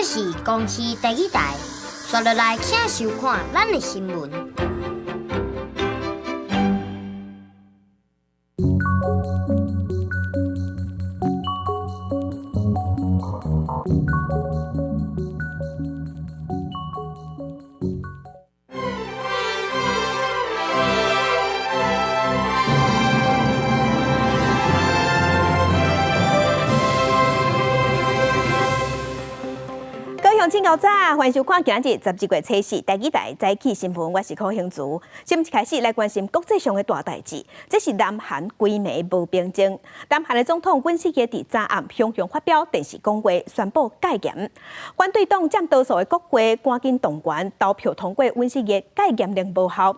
這是公視第一台，刷落來請收看咱的新聞。請到早，歡迎收看今日12月初四台語台早起新聞，我是柯興慈。新聞開始來關心國際上的大代誌，這是南韓規暝無平靜。南韓的總統尹錫悅佇昨暗雄雄發表電視講話，宣布戒嚴。反對黨佔多數的國會趕緊動員投票通過尹錫悅戒嚴令無效。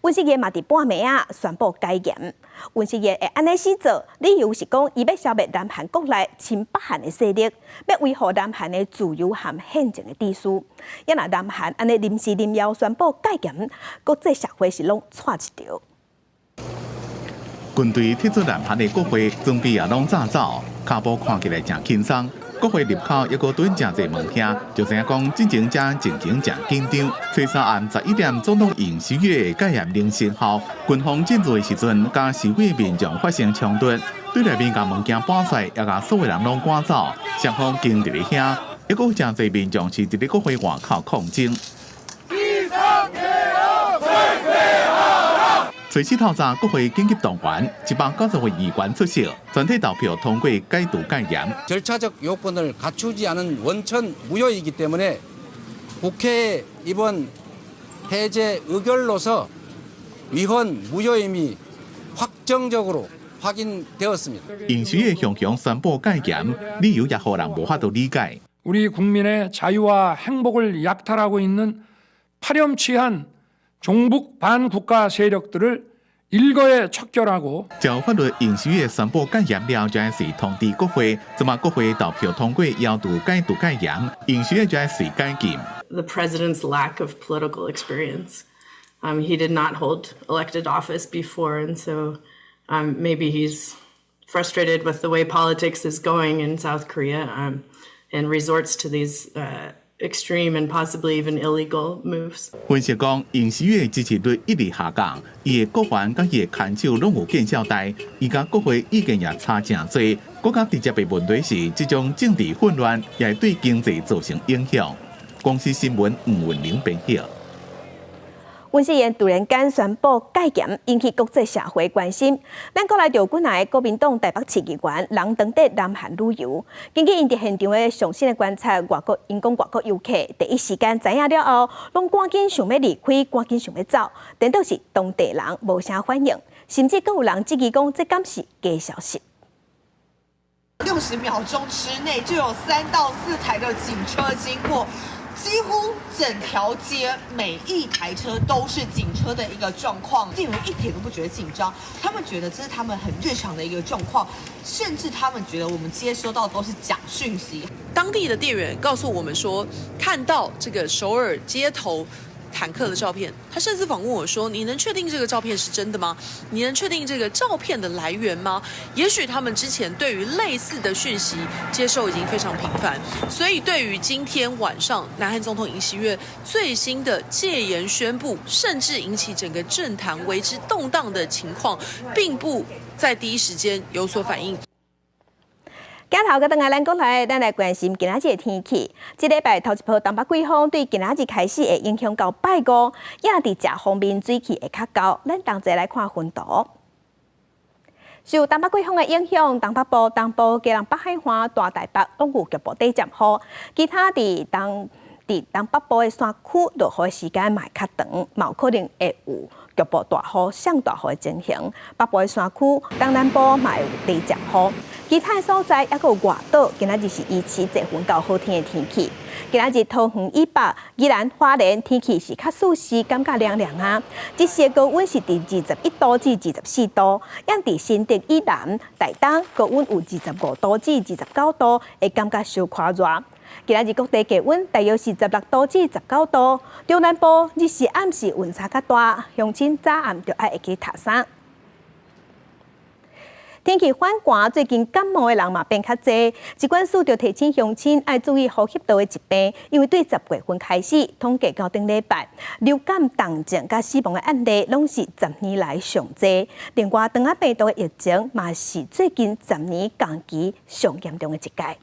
尹錫悅嘛佇半暝仔宣布解嚴。尹錫悅會按呢死做，理由是講伊欲消滅南韓國內親北韓的勢力，欲維護南韓的自由和憲政的秩序。也若南韓按呢臨時臨要宣布戒嚴，國際社會是攏掣一著。軍隊撤出南韓的國會，裝備也攏炸走，跤步看起來誠輕鬆。國會入口猶閣蹲誠濟物件，就知影講進前遮情形誠緊張。初三暗11點，總統尹錫悅戒嚴令生效，軍方進入的時陣，佮示威民眾發生衝突，對內面共物件搬出來，也共所有人攏趕走。雙方堅佇咧遐，猶閣有誠濟民眾是佇咧國會外口抗爭。初四透早，國會緊急動員190位議員出席，全體投票通過解除戒嚴。 절차적요건을갖추지않은원천무효이기때문에국회의이번해제의결로서위헌무효임이확정적으로확인되었습니다。 尹錫悅雄雄宣布戒嚴，理由也予人無法度理解。 우리국민의자유와행복을약탈하고있는파렴치한종북 반국가 세력들을 일거에 척결하고 照法律，尹錫悅宣布戒嚴了，就愛隨通知國會，這馬國會投票通過要求解除戒嚴，尹錫悅就愛隨解禁。 The president's lack of political experience. He did not hold elected office before, and so maybe he's frustrated with the way politics is going in South Korea and resorts to these extreme and possibly even illegal moves. 分析講，尹錫悅支持率一直下降，伊的國防佮伊的牽手攏有見效大，伊佮國會意見也差誠濟。閣較直接的問題是，這種政治混亂也會對經濟造成影響。公視新聞吳文玲編譯。尹錫悅突然間宣布戒嚴，引起國際社會關心。咱國內就有幾若個國民黨台北市議員人當佇南韓旅遊，根據𪜶佇現場的上新的觀察，外國𪜶講外國遊客第一時間知影了後，攏趕緊想欲離開，趕緊想欲走，顛倒是當地人無啥反應，甚至閣有人質疑講這敢是假消息。 60秒鐘之內就有3到4台的警車經過。幾乎整條街每一台車都是警車的一個狀況，店員一點都不覺得緊張，他們覺得這是他們很日常的一個狀況，甚至他們覺得我們接收到都是假訊息。當地的店員告訴我們說，看到這個首爾街頭坦克的照片，他甚至訪問我說：“你能確定這個照片是真的嗎？你能確定這個照片的來源嗎？”也許他們之前對於類似的訊息接受已經非常頻繁，所以對於今天晚上南韓總統尹錫悅最新的戒嚴宣布，甚至引起整個政壇為之動盪的情況，並不在第一時間有所反應。鏡頭閣轉來咱國內，咱來關心今仔日的天氣。這禮拜頭一波東北季風對今仔日開始會影響到拜五，也佇食方面水氣會較厚。咱同齊來看雲圖。受東北季風的影響，東北部、東部、基隆北海岸、大台北攏有局部短暫雨，其他佇東北部的山區落雨的時間嘛會較長，嘛有可能會有局部大雨、上大雨的情形。北部的山區、東南部嘛會有短暫雨。其他的所在猶閣有外島，今仔日是維持濟雲到好天的天氣。今仔日桃園以北、宜蘭花蓮天氣是較舒適，感覺涼涼啊。這時的高溫是佇21度至24度，猶佇新竹以南、台東高溫有25度至29度，會感覺小可熱。今仔日各地氣溫大約是16度至19度，中南部日時暗時溫差較大，鄉親早暗就愛會記疊衫。天氣反寒，最近感冒的人嘛變較濟。疾管署就提醒鄉親愛注意呼吸道的疾病，因為對10月份開始統計到頂禮拜，流感重症佮死亡的案例攏是十年來上濟。另外，腸仔病毒的疫情嘛是最近十年同期上嚴重的一屆。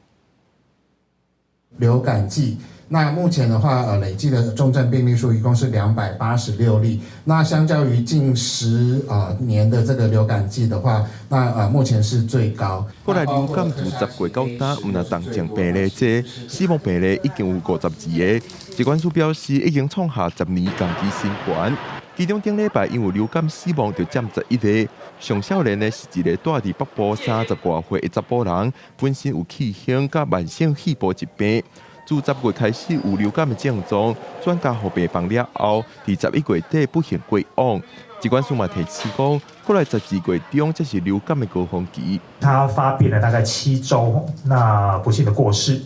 流感季，那目前的話，累計的重症病例數一共是286例。那相較於近10年的這個流感季的話，那目前是最高。國內流感自10月到今，毋但重症病例濟，死亡病例已經有52個。疾管署表示，已經創下十年同期新高。其中頂禮拜因為流感死亡就佔11個。上少年的是一个蹛佇北部30外歲的查埔人，本身有氣胸佮慢性肺部疾病。自10月開始有流感的症狀，轉加予病房了後，佇11月底不幸過往。疾管署嘛提醒講，過來12月中才是流感的高峰期。他發病了大概7週，那不幸的過世。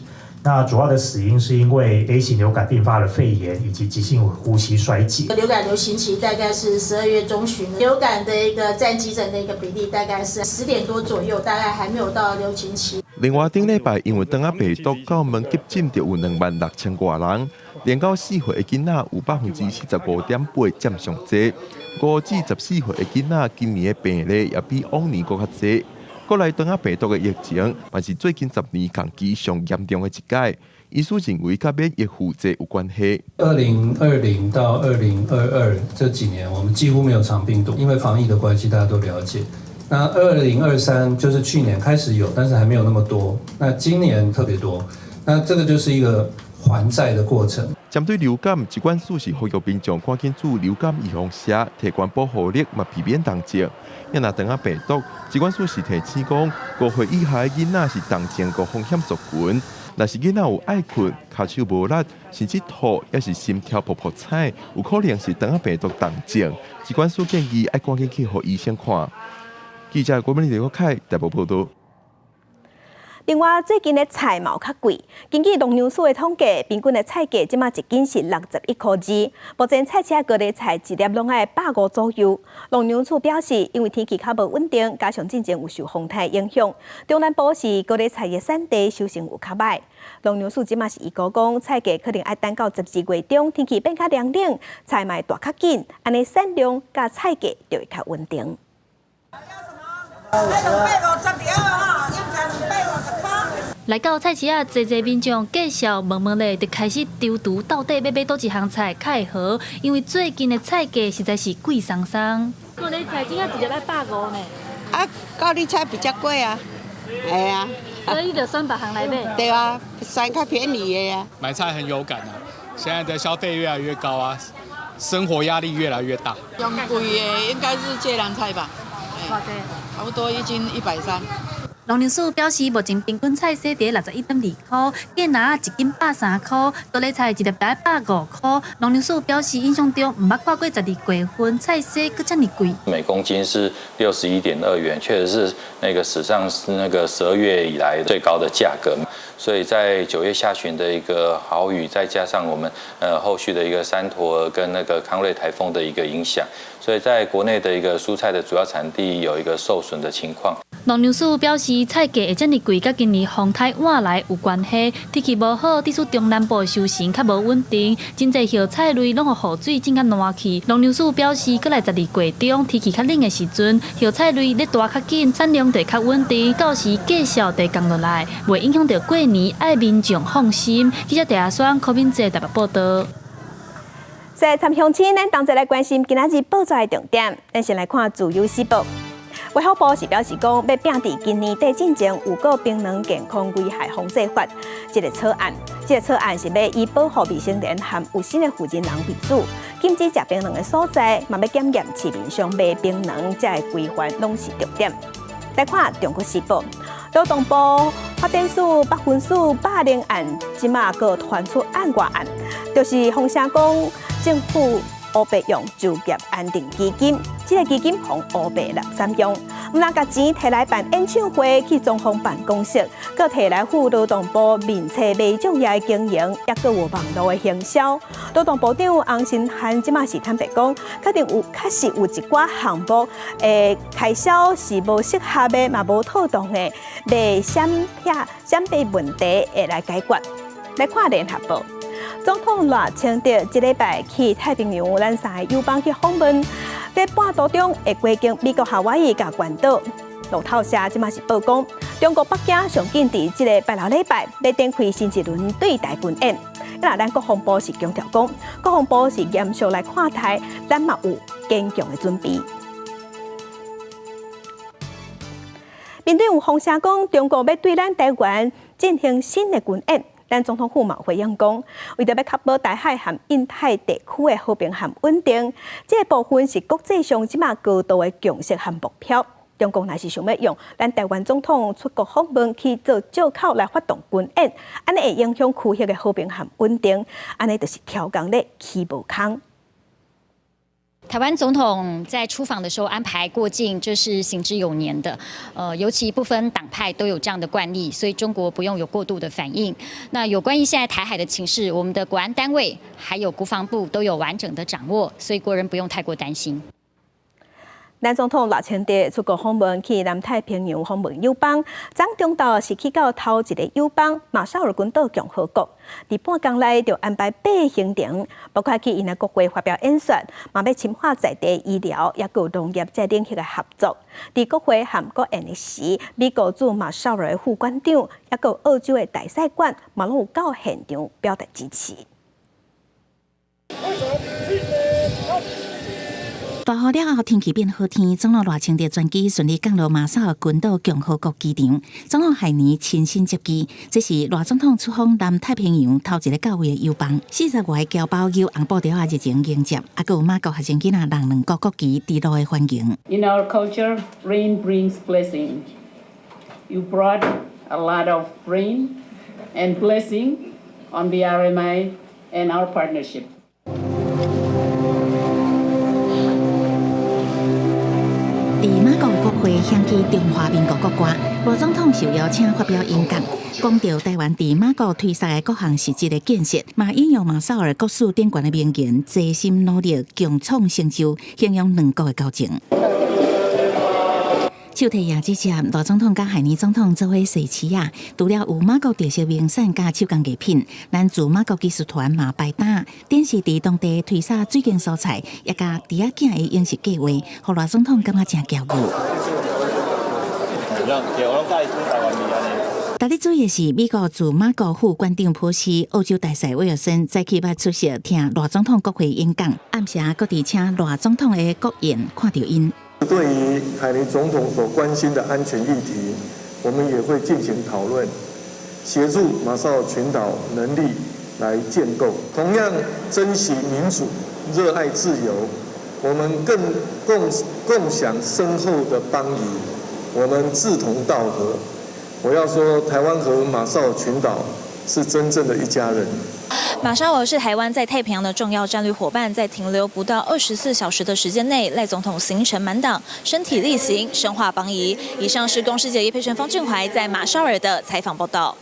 那主要的死因是因為 A 型流感併發了肺炎以及急性呼吸衰竭。流感流行期大概是12月中旬，流感的一個佔急診的一個比例大概是10點多左右，大概還沒有到流行期。另外，頂禮拜因為腸仔病毒到門急診就有26,000外人，零到四歲的囡仔有45.8%佔上濟，5至14歲的囡仔今年的病例也比往年閣較濟。國內腸仔病毒的疫情，嘛是最近十年同期上嚴重的一屆。醫師認為，佮免疫負債有關係。2020到2022這幾年，我們幾乎沒有腸病毒，因為防疫的關係，大家都了解。那2023就是去年開始有，但是還沒有那麼多。那今年特別多，那這個就是一個還債的過程。針對流感，疾管署是呼籲民眾趕緊注流感預防射，提懸保護力，嘛避免重症。若腸仔病毒，疾管署是提醒講，5歲以下的囡仔是重症高風險族群。若是囡仔有愛睏、跤手無力，甚至吐，抑是心跳噗噗踩，有可能是腸仔病毒重症。疾管署建議愛趕緊去予醫生看。記者郭美麗、劉凱台北報道。另外，最近的菜嘛較貴。根據農糧署的統計，平均的菜價這馬一斤是61塊2。目前菜市高麗菜一粒攏愛150左右。農糧署表示，因為天氣較無穩定，加上進前有受風颱影響，中南部是高麗菜的產地，收成有較䆀。農糧署這馬是預估講，菜價可能愛等到12月中，天氣變較涼冷，菜嘛會大較緊，按呢產量佮菜價就會較穩定。來到菜市仔，濟濟民眾繼續問問咧，就開始躊躇到底欲買佗一項菜較會好，因為最近的菜價實在是貴桑桑。高麗菜這一粒愛150呢。啊，高麗菜比較貴啊，係啊。所以就選別項來買。對啊，選較便宜的啊。買菜很有感啊，現在的消費越來越高啊，生活壓力越來越大。上貴的應該是芥藍菜吧？差不多一斤130。農糧署表示，目前平均菜踅佇61.2箍，芥藍一斤130箍，高麗菜一粒大概150箍。農糧署表示，印象中毋捌看過12月份菜踅閣遮爾貴。每公斤是61.2元，確實是那個史上是那個12月以來最高的價格。所以在9月下旬的一個豪雨，再加上我們後續的一個山陀兒跟那個康瑞颱風的一個影響，所以在國內的一個蔬菜的主要產地有一個受損的情況。農糧署表示，菜價會遮爾貴，佮今年風颱倚來有關係。天氣無好，致使中南部收成較無穩定，真濟葉菜類攏予雨水浸甲爛去。農糧署表示，過來12月中天氣較冷的時陣，葉菜類咧大較緊，產量就會較穩定，到時價數就會降落來，袂影響著過年，愛民眾放心。記者鄭阿雙、柯敏哲台北報道。在參鄉親，咱同齊來關心今仔日報紙的重點。咱先來看《自由時報》。衛福部是表示講，欲摒除今年底進前有告檳榔健康危害防制法這个草案，這个草案是欲以保護未成年和有新的負責人為主，禁止食檳榔的所在，嘛欲檢驗市面上賣檳榔這个規範，攏是重點。來看《中國時報》，勞動部發展署北分署霸凌案，這馬閣傳出案外案，就是風聲講政府烏白用就業安定基金，這个基金予烏白濫用。毋但共錢提來辦演唱會，去裝潢辦公室，閣提來付勞動部面冊賣種業的經營，抑閣有網路的行銷。勞動部長洪申翰這馬是坦白講，確定有確實有一寡項目的開銷是無適合的，嘛無妥當的，袂閃避閃避問題會來解決。來看聯合報，總統賴清德這禮拜去太平洋咱三个友邦去訪問，佇半途中會過境美國夏威夷佮關島。路透社這馬是報講，中國北京上緊佇這个拜六禮拜欲展開新一輪對台軍演。若咱國防部是強調講，國防部是嚴肅來看待，咱嘛有堅強的準備。面對有風聲講中國欲對咱台灣進行新的軍演，咱總統府嘛回應講，為著欲確保台海和印太地區的和平和穩定，這个部分是國際上這馬高度的共識和目標。中共若是想欲用咱台灣總統出國訪問去做藉口來發動軍演，按呢會影響區域的和平和穩定，按呢就是刁工咧起無空。台灣總統在出訪的時候安排過境，這是行之有年的。尤其不分黨派都有這樣的慣例，所以中國不用有過度的反應。那有關於現在台海的情勢，我們的國安單位還有國防部都有完整的掌握，所以國人不用太過擔心。咱總統賴清德出國訪問去南太平洋訪問友邦，昨中晝是去到頭一个友邦馬紹爾群島共和國，佇半工內就安排八个行程，包括去𪜶的國會發表演說，嘛欲深化在地醫療，抑閣有農業這領域的合作。佇國會和國宴的時，美國駐馬紹爾的副館長，抑閣有澳洲的大使館，嘛攏有到現場表達支持。大雨了後，天氣變好天，總統賴清德專機順利降落馬紹爾群島共和國機場，總統海尼親身接機。這是賴總統出訪南太平洋頭一个到位的友邦。40外个僑胞搖紅布條仔熱情迎接，啊，閣有馬國學生囡仔挵兩國國旗佇路的歡迎。 In our culture, rain brings blessing. You brought a lot of rain and blessing on the RMI and our partnership. 佇馬國的國會響起中華民國國歌，賴總統受邀請發表演講，講著台灣佇馬國推捒的各項實質的建設，嘛引用馬紹爾國事頂懸的名言：齊心努力，共創成就，形容兩國的交情。手提椰子汁，賴總統佮海尼總統做伙踅市仔，除了有馬國特色名產佮手工藝品，咱駐馬國技術團嘛擺擔，展示佇當地推捒水耕蔬菜，也佮豬仔囝的飲食計劃，予賴總統感覺誠驕傲。值得注意的是，美國駐馬國副館長普西、澳洲大使威爾森早起捌出席聽賴總統國會演講，暗時閣佇請賴總統的國宴看著𪜶。對於海尼總統所關心的安全議題，我們也會進行討論，協助馬紹爾群島能力來建構。同樣珍惜民主、熱愛自由，我們更共享深厚的邦誼，我們志同道合。我要說，台灣和馬紹爾群島是真正的一家人。馬紹爾是台灣在太平洋的重要戰略夥伴，在停留不到24小時的時間內，賴總統行程滿檔，身體力行，深化邦誼。以上是公視記者葉佩璇、方俊懷在馬紹爾的採訪報道。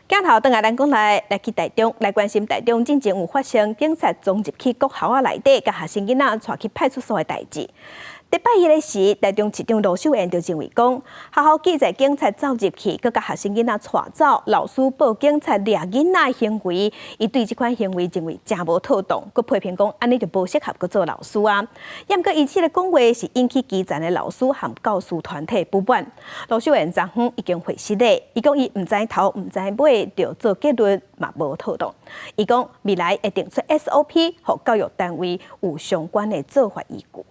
鏡頭轉來咱國內來去台中，來關心台中進前有發生警察衝入去國校仔內底，共學生囡仔帶去派出所的代誌。禮拜一的時，台中市長盧秀燕就認為講，學校記載警察走入去，閣共學生囡仔帶走，老師報警察掠囡仔的行為，伊對這款行為認為誠無妥當，閣批評講，按呢就無適合閣做老師啊。毋過伊這个講話是引起基層的老師和教師團體不滿。盧秀燕昨昏已經回釋咧，伊講伊毋知頭毋知尾，就做結論嘛無妥當。伊講未來會定出 SOP，予教育單位有相關的做法依據。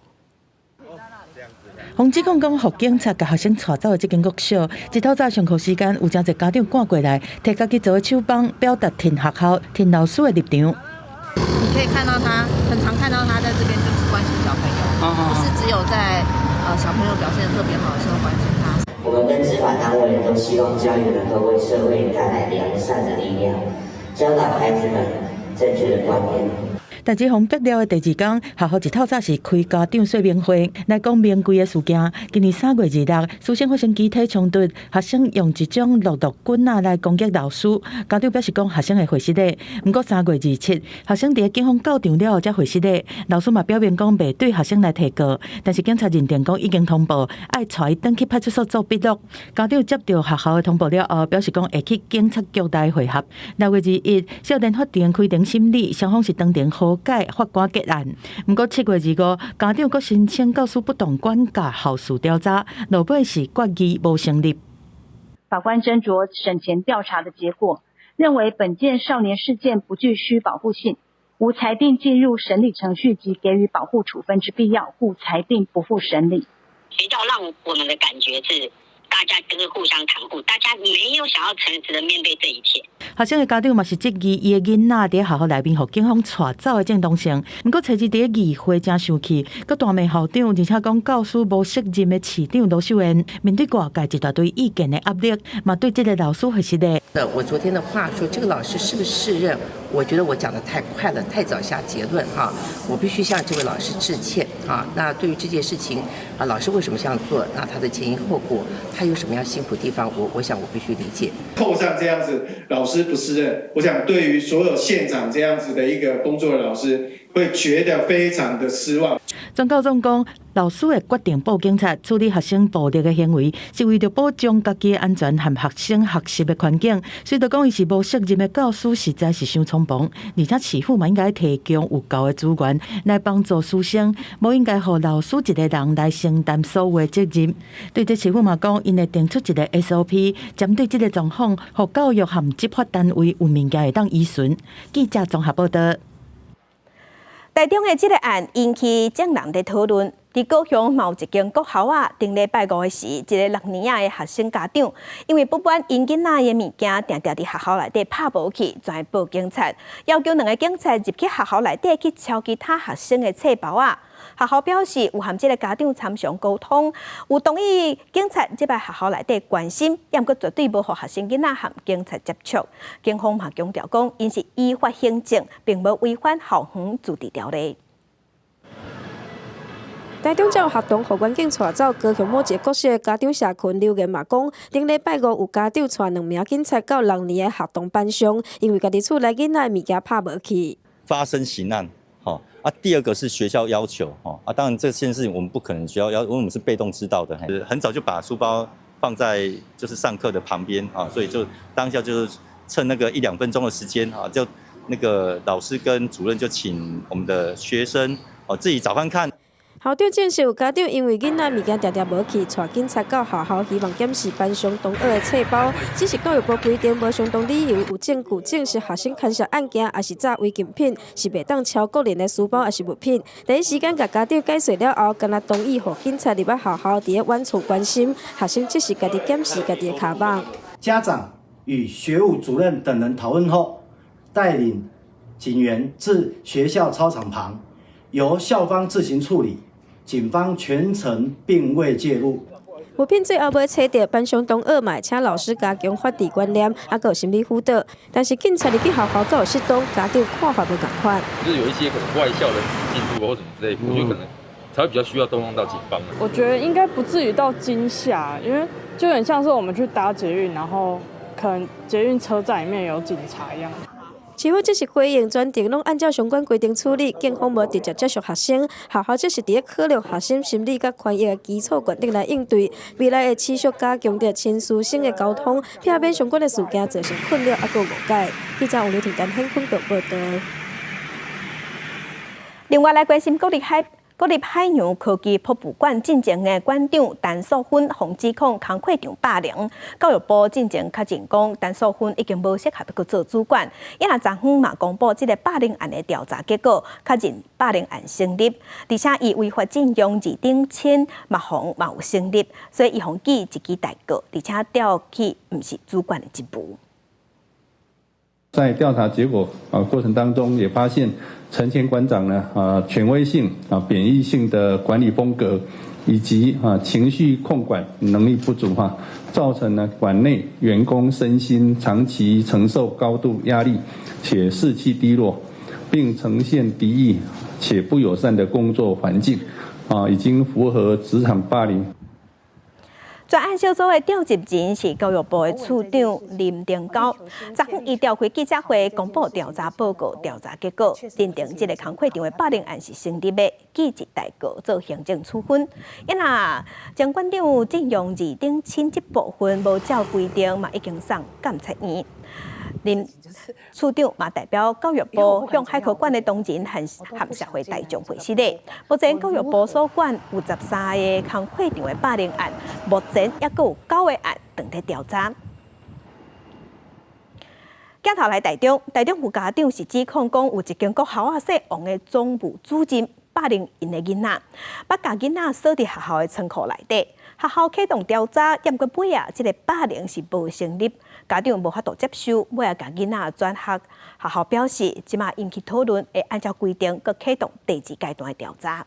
予指控講，予警察共學生帶走的這間國小，一透早上課時間，有誠濟家長趕過來，提家己做的手枋，表達挺學校、挺老師的立場。你可以看到他，很常看到他在這邊就是關心小朋友，不是只有在小朋友表現得特別好的時候關心他。我們跟執法單位都希望教育能夠為社會帶來良善的力量，教導孩子們正確的觀念。但這予逼了的第二工，學校一透早是開家長說明會來講明規个事件。今年3月26，師生發生肢體衝突，學生用一種樂樂棍仔來攻擊老師。家長表示講學生會會失禮。毋過3月27，學生佇警方到場了後才會失禮。老師嘛表明講袂對學生來提告，但是警察認定講已經通報，愛帶伊轉去派出所做筆錄。家長接著學校的通報了後，表示講會去警察局來會合。6月21，少年法庭開庭審理，雙方是當庭和解，法官結案。毋過7月25，家長閣申請教師不當管教後續調查，落尾是決議無成立。法官斟酌審前調查的結果，認為本件少年事件不具需保護性，無裁定進入審理程序及給予保護處分之必要，故裁定不付審理。學校讓我們的感覺是，大家就是互相袒護，大家沒有想要誠實的面對這一切。學生的家長嘛是質疑伊的囡仔佇學校內面予警方帶走的正當性。毋過，初二佇議會誠生氣，閣大罵校長，而且講教師無責任的市長盧秀燕，面對外界一大堆意見的壓力，嘛對這个老師會失禮。我昨天的話說，這個老師是不是適任？我覺得我講得太快了，太早下結論哈，我必須向這位老師致歉啊。那對於這件事情啊，老師為什麼這樣做？那他的前因後果，他有什麼樣辛苦地方？我想我必須理解。扣上這樣子，老師不適任，我想對於所有現場這樣子的一個工作的老師，會覺得非常的失望。總教總講，老師的決定報警察處理學生暴力的行為，是為著保障家己的安全和學生學習的環境。雖然講伊是無責任的教師，實在是傷衝動，而且市府嘛應該提供有夠的資源來幫助師生，無應該予老師一个人來承擔所有的責任。對這市府嘛講，𪜶會定出一个 SOP，針對這个狀況，予教育和執法單位有物件會當依循。記者綜合報導。台中的這个案引起眾人的討論。佇高雄某一間國校仔，頂禮拜五的時，一个6年仔的學生家長，因為不滿𪜶囡仔的物件定定佇學校內底拍無去，轉去報警察，要求兩个警察入去學校內底去抄其他學生的冊包仔。學校表示有和這个家長參詳溝通，有同意警察這擺學校內底關心，也毋過絕對無予學生囡仔和警察接觸。警方嘛強調講，𪜶是依法行政，並無違反校園自治條例。台中這有學童予員警帶走，高雄某一个國小的家長社群留言嘛講，頂禮拜五有家長帶兩名警察到六年的學童班上，因為家己厝內囡仔的物件拍無去。發生刑案，吼啊，第二個是學校要求，吼啊，當然這件事情我們不可能學校要，因為我們是被動知道的，很早就把書包放在就是上課的旁邊啊，所以就當下就是趁那個一兩分鐘的時間啊，就那個老師跟主任就請我們的學生哦自己找看看。校長證實有家長因為囡仔物件定定無去，帶警察到學校，希望檢視班上同學的冊包。只是教育部規定，無相當理由有證據證實學生牽涉案件，抑是詐違禁品，是袂當抄個人的書包抑是物品。第一時間共家長解說了後，敢若同意予警察入來學校，佇咧遠處關心學生，這時家己檢視家己的跤蠓。家長與學務主任等人討論後，帶領警員至學校操場旁，由校方自行處理。警方全程並未介入。物品最後尾揣著，班上同學嘛會請老師加強法治觀念，抑閣有心理輔導。但是警察入去學校閣有適當，家長看法無仝款。就是有一些可能外校人士進入或什麼之類，我覺得可能才會比較需要動用到警方。我覺得應該不至於到驚嚇，因為就很像是我們去搭捷運，然後可能捷運車站裡面有警察一樣。市府這是回應全程攏按照相關規定處理，警方無直接接觸學生，學校則是佇咧考量學生心理佮權益的基礎決定來應對。未來會持續加強著親師生的溝通，避免相關的事件造成困擾抑閣誤解。記者王劉婷、陳顯坤報導。另外來關心國立海洋科技博物館進前的館長陳素芬，予指控工課場霸凌。教育部進前確認講，陳素芬已經無適合閣做主管。伊若昨昏嘛公布這个霸凌案的調查結果，確認霸凌案成立，而且伊違法佔用二等親嘛予嘛有成立，所以伊予記一支大過，而且調去毋是主管的職務。在調查結果過程當中，也發現陳前館長呢權威性貶抑性的管理風格，以及情緒控管能力不足哈，造成呢館內員工身心長期承受高度壓力，且士氣低落，並呈現敵意且不友善的工作環境，已經符合職場霸凌。專案小組的召集人是教育部的處長林定高，昨昏伊召開記者會，公布調查報告、調查結果，認定這個工課場的霸凌案是成立的，記一大過做行政處分。因啊，前館長鄭用二等親這部分無照規定，嘛已經送監察院。林處長嘛代表教育部向海科館的同仁和社會大眾賠失禮。目前教育部所管有13个工課場的霸凌案，目前猶閣有9個案正佇調查。鏡頭來台中，台中有家長是指控講有一間國校仔姓王的總務主任霸凌𪜶的囡仔，把共囡仔鎖佇學校的倉庫內底。學校啟動調查，毋過尾仔，這个霸凌是無成立，家長無法度接受，尾仔共囡仔轉學。學校表示，這馬引起討論，會按照規定，閣啟動第二階段的調查。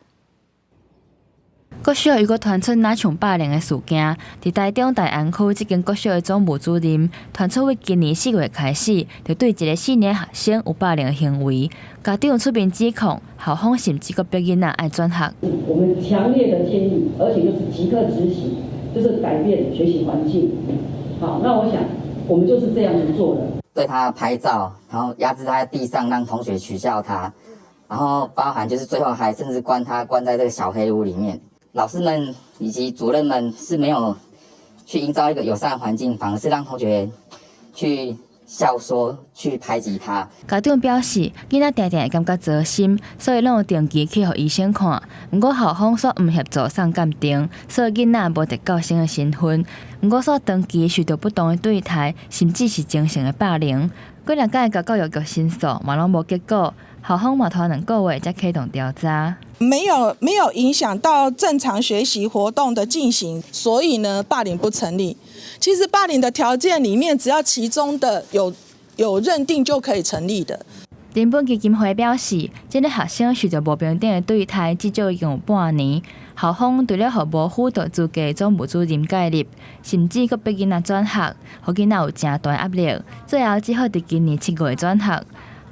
國小又閣傳出若像霸凌的事件，佇台中大安區這間國小的總務主任傳出，為今年4月開始，就對一个4年學生有霸凌的行為，家長出面指控，校方甚至閣逼囡仔愛轉學。我們強烈的建議，而且就是即刻執行，就是改變學習環境。好，那我想我們就是這樣子做的。對他拍照，然後壓制他在地上，讓同學取笑他，然後包含就是最後還甚至關他關在這個小黑屋裡面。老師們以及主任們是沒有去營造一個友善環境，反而是讓同學去笑說、去排擠他。家長表示，囡仔定定會感覺糟心，所以攏有定期去予醫生看。毋過校方煞毋協助送鑑定，所以囡仔無得教生的身份。毋過煞長期受到不當的對待，甚至是精神的霸凌。幾若擺共教育局申訴，嘛攏無結果。校方嘛拖2個月才啟動調查。沒有影響到正常學習活動的進行，所以呢，霸凌不成立。其實霸凌的條件裡面，只要其中的有認定就可以成立的。人本基金會表示，這个學生受到無平等的對待，至少已經有半年。校方除了予無輔導資格的總務主任介入，甚至閣逼囡仔轉學，予囡仔有誠大壓力。最後只好佇今年7月轉學。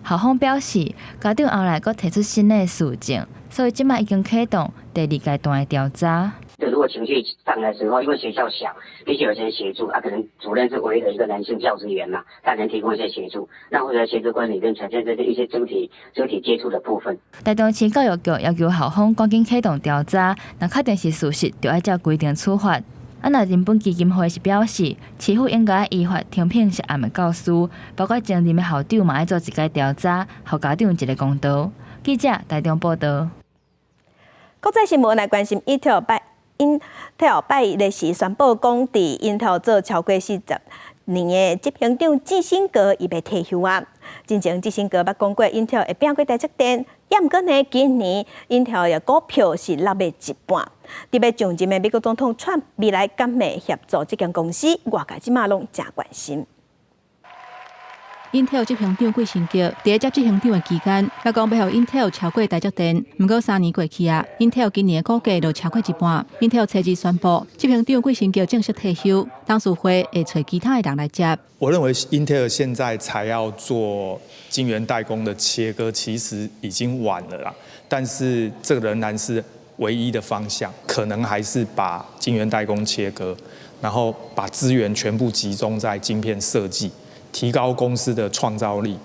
校方表示，家長後來閣提出新的事證，所以這馬已經啟動第二階段的調查。就如果情緒上來的時候，因為學校小，必須有些協助啊，可能主任是唯一的一個男性教職員嘛，他能提供一些協助，那或者協助管理跟產生這些一些肢體接觸的部分。台中市教育局要求校方趕緊啟動調查，若確定是事實，就愛照規定處罰。啊，若人本基金會是表示，市府應該依法懲懲涉案的教師，包括前任的校長嘛愛做一擺調查，予家長一个公道。記者台中報道。國際新聞來關心，英特爾拜一的時宣布講，佇英特爾做超過40年的執行長基辛格伊欲退休啊。之前基辛格捌講過，英特爾會拼過台積電，毋過呢，今年英特爾的股票是落欲一半。佇欲上任的美國總統川普未來敢會協助這間公司，外界這馬攏誠關心。英特爾執行長季辛格佇接執行長的期間，捌講欲予英特爾超過台積電。毋過3年過去啊，英特爾今年的股價就超過一半。英特爾初二宣布，執行長季辛格正式退休，董事會會揣其他的人來接。我認為英特爾現在才要做晶圓代工的切割，其實已經晚了啦。但是這個仍然是唯一的方向，可能還是把晶圓代工切割，然後把資源全部集中在晶片設計。提高公司的創造力，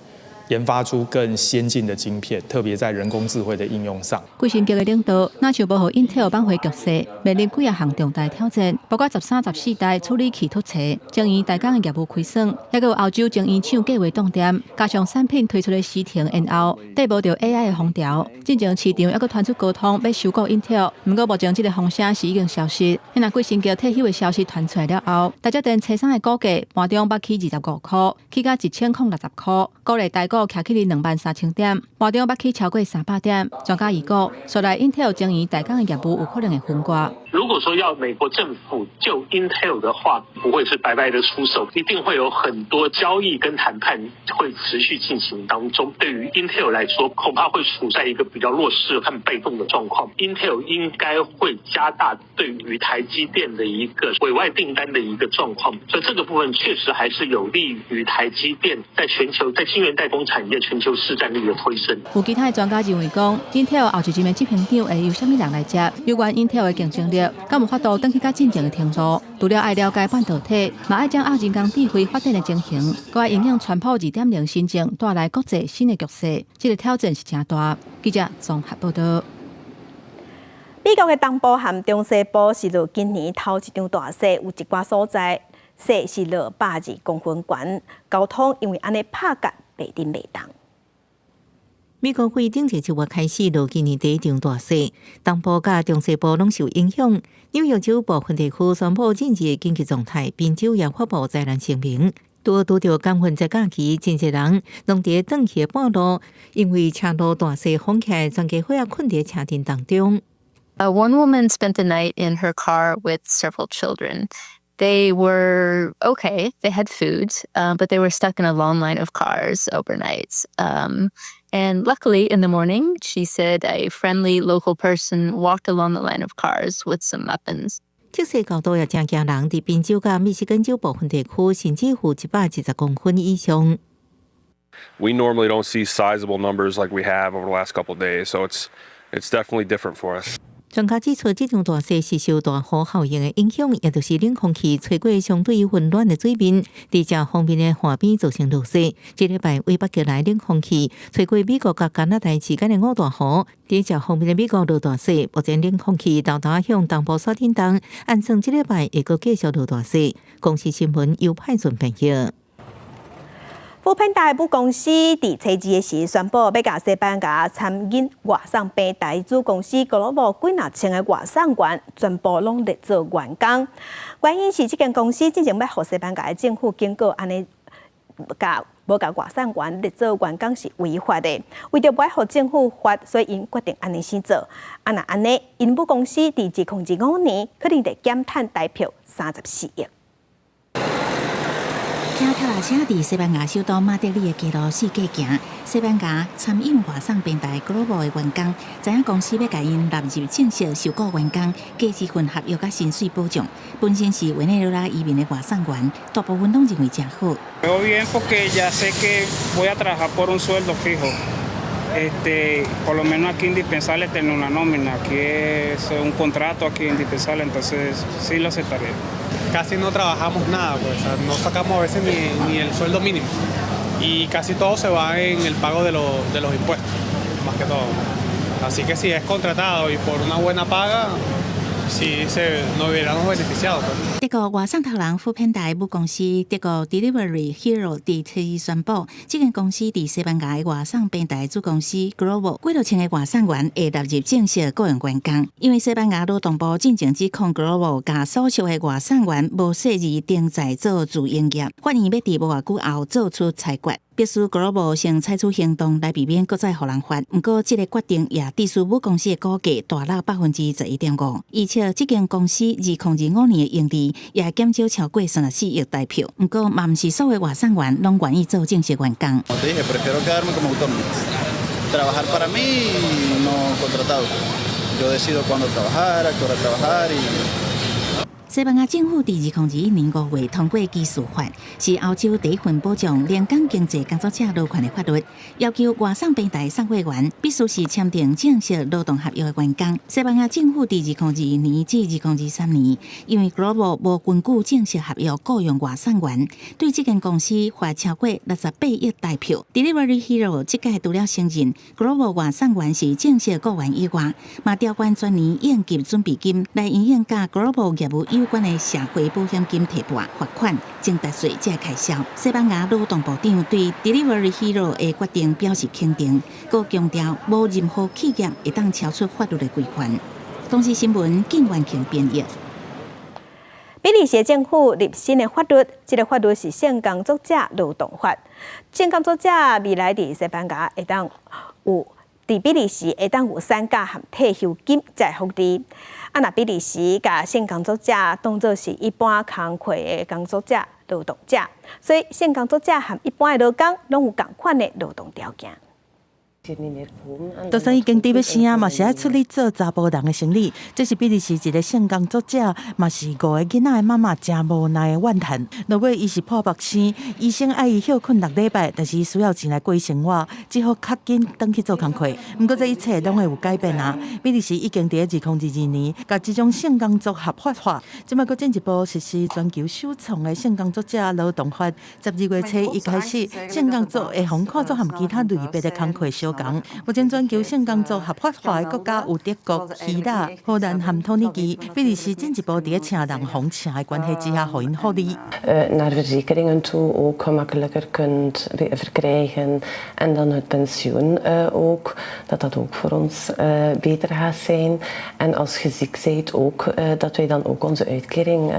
研發出更先進的晶片，特別在人工智慧的應用上。季辛格的領導，若像無予英特爾挽回局勢，面臨幾仔項重大挑戰，包括13、14代處理器突冊，晶圓代工的業務虧損，抑閣有歐洲晶圓廠計劃凍電，加上產品推出的時程延後，綴無著 AI 的風潮。進前市場抑閣傳出高通欲收購英特爾，毋過目前這個風聲是已經消失。若季辛格退休的消息傳出來了後，台積電初三的股價盤中捌起25塊，起到1060塊，股價台股徛起佇23,000點，盤中捌起超過300點。專家預估，未來英特爾晶圓代工的業務有可能會分割。如果說要美國政府救 Intel 的話，不會是白白的出手，一定會有很多交易跟談判會持續進行當中。對於 Intel 來說，恐怕會處在一個比較弱勢和被動的狀況。Intel 應該會加大對於台積電的一個委外訂單的一個狀況，所以這個部分確實還是有利於台積電在全球在晶圓代工產業全球市佔率的推升。有其他的專家認為講，Intel 後一任的執行長會由啥物人來接？有關 Intel 的競爭力，敢有法度轉去佮進前的程度？除了愛了解半導體，嘛愛掌握人工智慧發展的情形，閣愛因應川普2.0新政帶來國際新的局勢，這個挑戰是誠大。記者綜合報導。美國的東部和中西部是落今年頭一場大雪，有一寡所在雪是落120公分懸，交通因為按呢拍結袂振袂動。美國會頂一個月開始落今年第一場大雪，東部佮中西部攏受影響。紐約州部分地區宣布進入緊急狀態，賓州也發布災難聲明。拄拄著感恩節假期，真濟人攏佇轉去的半路，因為車路大雪封起來，全家伙仔睏佇車陣當中。 One woman spent the night in her car with several children. They were okay. They had food, but they were stuck in a long line of cars overnight. And luckily, in the morning, she said a friendly local person walked along the line of cars with some muffins. 積雪高度也誠驚人，佇賓州佮密西根州部分地區，甚至有120公分以上。 We normally don't see sizable numbers like we have over the last couple of days, so it's definitely different for us. 專家指出，這場大雪是受大湖效應的影響，也就是冷空氣吹過相對溫暖的水面，佇這方面的岸邊造成落雪。這禮拜對北極來冷空氣吹過美國佮加拿大之間的五大湖，佇這方面的美國落大雪。目前冷空氣沓沓向東部煞振動，按算這禮拜會閣繼續落大雪。公視新聞由派順編譯。 foodpanda 母公司佇初二的時宣布，欲共西班牙餐飲外送平台子公司 Glovo 幾若千个外送員全部攏列做員工。原因是這間公司之前欲予西班牙的政府警告，按呢共無共外送員列做員工是違法的。為著無愛予政府罰，所以𪜶決定按呢生做。啊，若按呢，𪜶母公司佇2025年可能得減趁台票34億。騎腳踏車佇西班牙首都馬德里的街路四界行，西班牙餐飲外送平台 Glovo 的員工，知影公司欲共𪜶納入正式受雇員工，加一份合約佮薪水保障。本身是委內瑞拉移民的外送員，大部分攏認為誠好。 Veo bien porque ya sé que voy a trabajar por un sueldo fijo. Por lo menos aquí indispensable tener una nómina, aquí es un contrato aquí indispensable, entonces sí lo aceptaría. Casi no trabajamos nada, pues, o sea, no sacamos a veces ni el sueldo mínimo y casi todo se va en el pago de los impuestos, más que todo. Así que si es contratado y por una buena paga, sí se nos hubiéramos beneficiado. 德國外送頭人 foodpanda 母公司德國 Delivery Hero 佇初二宣布，這間公司佇西班牙的外送平台子公司 Glovo 幾落千个外送員會納入正式雇傭員工。因為西班牙勞動部進前指控 Glovo 共所屬的外送員無細膩登載做自營業，法院欲佇無偌久後做出裁決。必須 Glovo 先採取行動來避免閣再予人罰。毋過，這個決定也致使母公司的股價大落11.5%，而且這間公司2025年的盈利也減少超過34億台票。毋過，嘛毋是所有外送員攏願意做正式員工。 Como te dije, prefiero quedarme como autónomo. Trabajar para mí y no contratado. Yo decido cuándo trabajar, a qué hora trabajar y 西班牙政府佇2021年5月通過機事法，是歐洲第一份保障零工經濟工作者勞權的法律，要求外送平台送貨員必須是簽訂正式勞動合約的員工。西班牙政府佇2022年至2023年，因為 Glovo 無根據正式合約雇傭外送員，對這間公司罰超過68億台票。Delivery Hero 這屆除了承認 Glovo 外送員是正式雇員以外，嘛調懸全年應急準備金來因應佮 Glovo 業務有關的社會保險金提撥、罰款、增值稅這開銷。西班牙勞動部長對 Delivery Hero 的決定表示肯定，閣強調無任何企業會當超出法律的規範。公視新聞靳元慶編譯。比利時政府立新的法律，這个法律是性工作者勞動法。性工作者未來佇西班牙會當有，佇比利時會當有產假和退休金這福利。啊，若比利時共性工作者當做是一般工課的工作者、勞動者，所以性工作者和一般的勞工攏有仝款的勞動條件。就算已經佇欲生啊，嘛是愛出力做查埔人的生理。這是比利時一個性工作者，嘛是五個囡仔的媽媽，誠無奈的怨嘆。落尾伊是破腹生，醫生愛伊歇睏6禮拜，但是伊需要錢來過生活，只好較緊轉去做工課。毋過這一切攏會有改變啊！比利時已經佇2022年，共這種性工作合法化，這擺閣進一步實施全球首創的性工作者勞動法。12月初一開始，性工作會予看做和其他類別的工課相仝。目前全球性工作合法化的國家有德國、希臘、荷蘭和土耳其。比利時進一步佇咧請人予請的關係之下，予𪜶福利。 Naar verzekeringen toe ook gemakkelijker kunt verkrijgen. En dan het pensioen ook, dat dat ook voor ons beter gaat zijn. En als je ziek bent ook, dat wij dan ook onze uitkering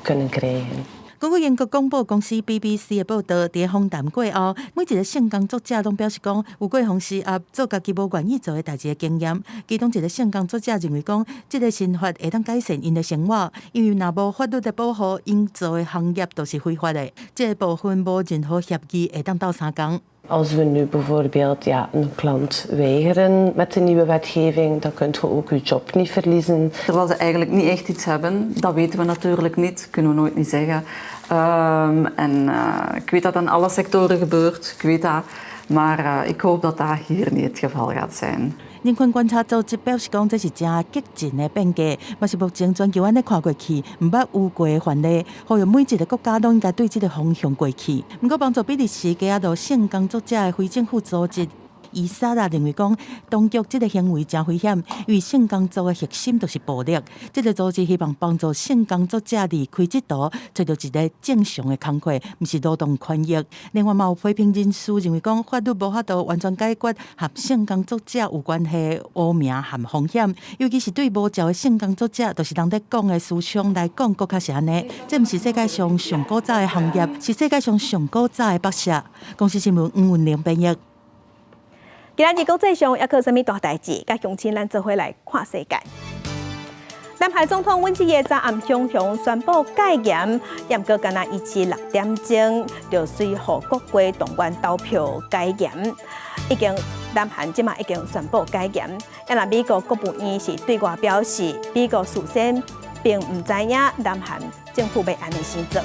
kunnen krijgen. 根據英國廣播公司 BBC 的報導，佇訪談過後，每一個性工作者攏表示講，有過予施壓做家己無願意做的代誌的經驗。其中一個性工作者認為講，這個新法會當改善𪜶的生活，因為若無法律的保護，𪜶做的行業都是非法的。這個部分無任何協議會當鬥相共。 Als we nu bijvoorbeeld, ja, een klant weigeren met de nieuwe wetgeving, dan kunt je ook je job niet verliezen. Terwijl ze eigenlijk niet echt iets hebben, dat weten we natuurlijk niet, kunnen we nooit niet zeggen. En ik weet dat dat in alle sectoren gebeurt, ik weet dat, maar ik hoop dat dat hier niet het geval gaat zijn. 人權觀察組織表示講，這是誠激進的變革，嘛是目前全球按呢看過去，毋捌有過的範例，呼籲每一個國家攏應該對這個方向過去。毋過，幫助比利時街仔路性工作者的非政府組織伊莎拉認為講，當局這個行為誠危險，因為性工作的核心就是暴力。這個組織希望幫助性工作者離開這途，揣著一个正常的工課，毋是勞動權益。另外，嘛有批評人士認為講，法律無法度完全解決和性工作者有關係的污名和風險，尤其是對無照的性工作者，就是人咧講的私娼來講，閣較是按呢。這毋是世界上上古早的行業，是世界上上古早的剝削。公視新聞黃文玲編譯。今仔日國際上猶閣有啥物大代誌？佮鄉親咱做伙來看世界。南韓總統尹錫悅昨暗雄雄宣布解嚴，毋過干焦維持6點鐘就隨予國會動員投票解嚴，已經南韓這馬已經宣布解嚴。啊，若美國國務院是對外表示，美國事先並毋知影南韓政府欲按呢生做。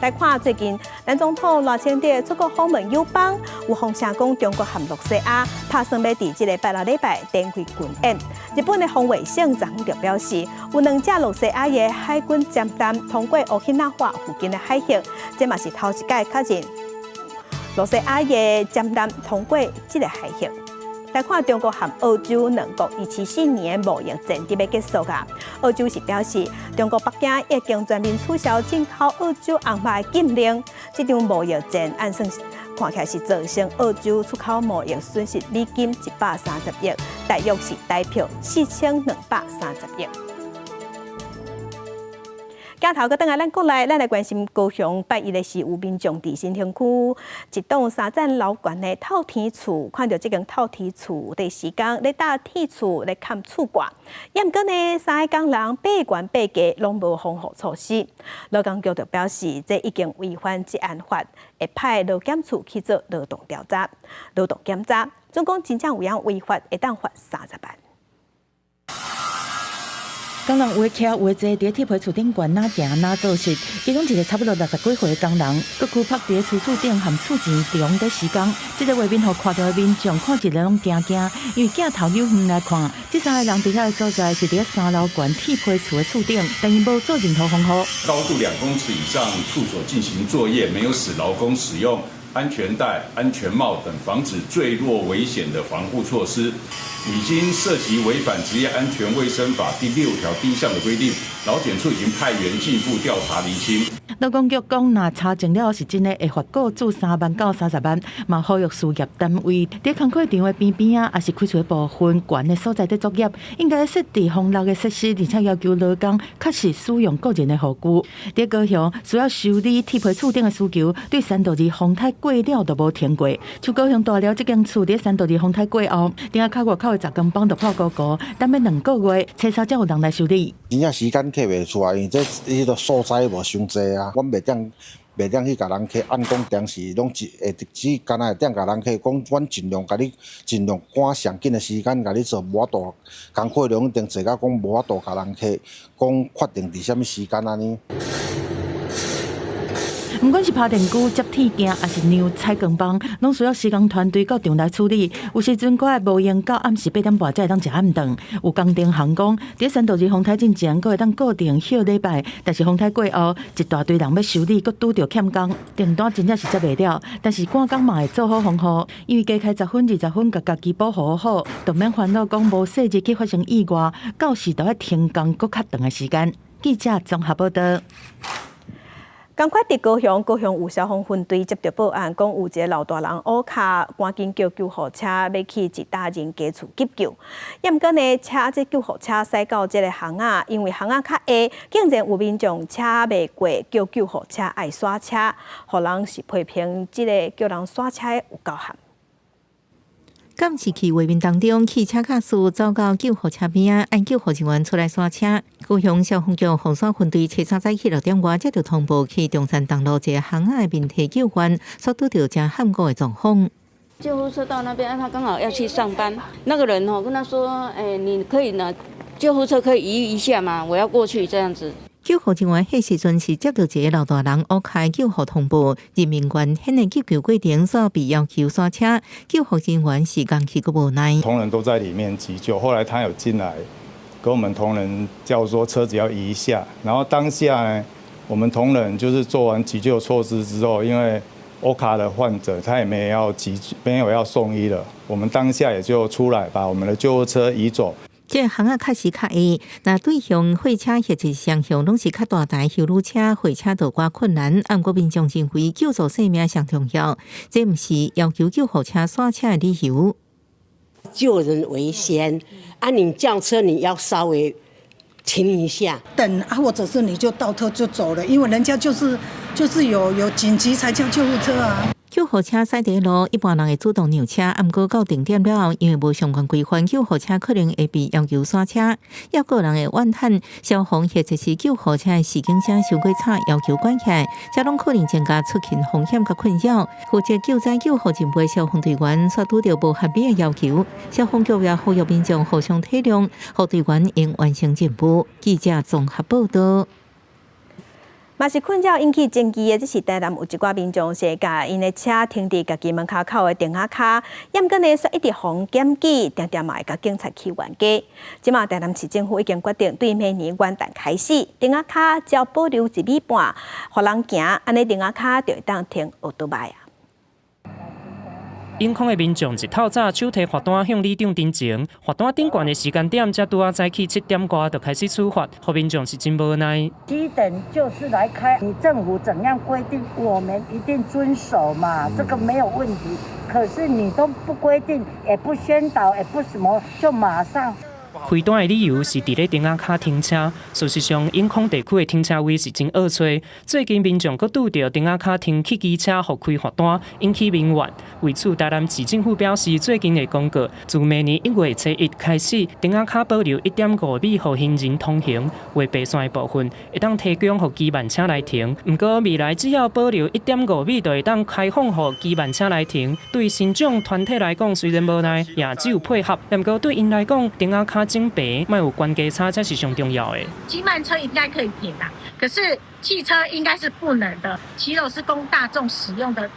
來看最近，咱總統賴清德出國訪問友邦，有風聲講中國和露西亞拍算欲佇這个拜六禮拜展開軍演。日本的防衛省昨昏就表示，有兩隻露西亞的海軍艦艦通過沖去納華附近的海域，這嘛是頭一擺確認露西亞的艦艦通過這个海域。來看中國和澳洲兩國2074年貿易戰佇欲結束啊！澳洲是表示，中國北京已經全面取消進口澳洲紅肉的禁令，這場貿易戰按算看起來是造成澳洲出口貿易損失美金130億，大約是台票4230億。鏡頭閣轉來咱國內，咱來關心高雄拜一的是有民眾佇新興區一棟三層樓懸的透天厝，看著這間透天厝佇施工咧搭鐵厝咧崁厝蓋，毋過呢三个工人爬懸爬低攏無防護措施，勞工局就表示，這已經違反職安法，會派勞檢處去做勞動調查、勞動檢查，總共真正有影違法，會當罰30萬。工人有的徛，有的坐，佇鐵皮厝頂懸，哪行哪做事。其中一個差不多60幾歲的工人，閣屈趴佇厝柱頂和厝前中佇施工。這个畫面予看著的民眾看一个攏驚驚，因為鏡頭扭遠來看，這三个人佇遐个所在是佇三樓懸鐵皮厝的厝頂，但𪜶無做任何防護。高度2公尺以上處所進行作業，沒有使勞工使用安全帶、安全帽等防止墜落危險的防護措施，已經涉及違反職業安全衛生法第6條第1項的規定，勞檢處已經派員進一步調查釐清。勞工局講，若查證了是真的，會罰僱主3萬到30萬，嘛呼籲事業單位佇工課場的邊邊仔，抑是開厝的部分懸的所在佇作業，應該設置防落的設施，而且要求勞工確實使用個人的護具。佇高雄需要修理鐵皮厝頂的需求，對山道二豐泰過了就無停過。像高雄大寮這間厝佇三度二風颱過後，埕仔跤外口的雜工房就破糊糊，等欲2個月，初三才有人來修理。真正時間計袂出來，因為這彼个素材無傷濟啊，阮袂當去共人客按講當時攏一會只干焦會當共人客講，阮盡量共你盡量趕上緊的時間共你做，無法度工課量一定濟到講無法度共人客講確定佇啥物時間按呢。毋管是拍電鋸、接鐵鏡，抑是量採光棒，攏需要施工團隊到場來處理。有時陣閣愛無閒到暗時8點半才會當食暗頓。有工程行講，佇三度二風颱進前，閣會當固定歇禮拜，但是風颱過後，一大堆人欲修理，閣拄著欠工，訂單真正是接袂了。但是趕工嘛會做好防護，因為加開十分、20分，共家己保護好，就免煩惱講無細日去發生意外，到時就愛停工閣較長的時間。記者綜合報道。仝款佇高雄，高雄有消防分隊接著報案，講有一个老大人烏跤，趕緊叫救護車欲去一搭人家厝急救。抑毋過呢，車這救護車駛到這个巷仔，因為巷仔較狹，竟然有民眾車袂過，叫救護車愛剎車，予人是批評這个叫人剎車有夠悍。監視器畫面當中，汽車駕駛走到救護車邊仔，按救護人員出來剎車。高雄消防局鳳山分隊初三早起6點外接著通報去中山東路一个巷仔的民宅救援，所拄著誠罕見的狀況。救護車到那邊，他剛好要去上班，那個人哦跟他說：“欸，你可以呢，救護車可以移一下嗎？我要過去這樣子。” 救護人員彼時陣是接著一个老大人烏跤救護通報，人民關險的急救過程煞被要求剎車，救護人員是仝去閣無奈。同仁都在裡面急救，後來他有進來，跟我們同仁叫說車子要移一下，然後當下呢，我們同仁就是做完急救措施之後，因為烏跤的患者他也沒有要急，沒有要送醫了，我們當下也就出來把我們的救護車移走。這个巷仔確實較狹，若對向貨車或者是雙向攏是較大台休旅車、貨車就較困難。毋過民眾認為救助生命上重要，這毋是要求救護車剎車的理由。救人為先，啊，你叫車你要稍微停一下，等啊，或者是你就倒車就走了，因為人家就是有緊急才叫救護車啊。救護車駛佇路，一般人會主動讓車，毋過到定點了後，因為無相關規範，救護車可能會被要求剎車。抑閣有人會怨嘆消防或者是救護車的示警聲傷過吵，要求關起來，這攏可能增加出勤風險佮困擾。負責救災救護任務的消防隊員煞拄著無合理的要求，消防局也呼籲民眾互相體諒，予隊員會用完成任務。記者綜合報道。嘛是困擾引起爭議的，這是台南有一寡民眾是共𪜶的車停佇家己門跤口的埕仔跤，抑毋過呢，煞一直予人檢舉，定定嘛會共警察去冤家。這馬台南市政府已經決定，對明年元旦開始，埕仔跤只要保留1米半，予人行，按呢埕仔跤就會當停奧多邁啊。永康的民眾一透早手提罰單向里長陳情，罰單頂懸的時間點才拄仔早起7點外就開始處罰，予民眾是真無奈。七點就是來開，你政府怎樣規定，我們一定遵守嘛，這個沒有問題。可是你都不規定，也不宣導，也不什麼，就馬上。開單的理由是佇咧埕仔跤停車。事實上，永康地區的停車位是真惡揣。最近民眾閣拄著埕仔跤停汽機車，予開罰單，引起民怨。為此，台南市政府表示，最近會公告，自明年1月初1開始，埕仔跤保留1.5米予行人通行，畫白線的部分會當提供予機慢車來停。毋過未來只要保留1.5米，就會當開放予機慢車來停。對身障團體來講，雖然無奈，也只有配合。毋過對𪜶來講，埕仔跤整排，莫有懸低差才是上重要的。機慢車應該可以停啦，可是汽車應該是不能的。騎樓是供大眾使用的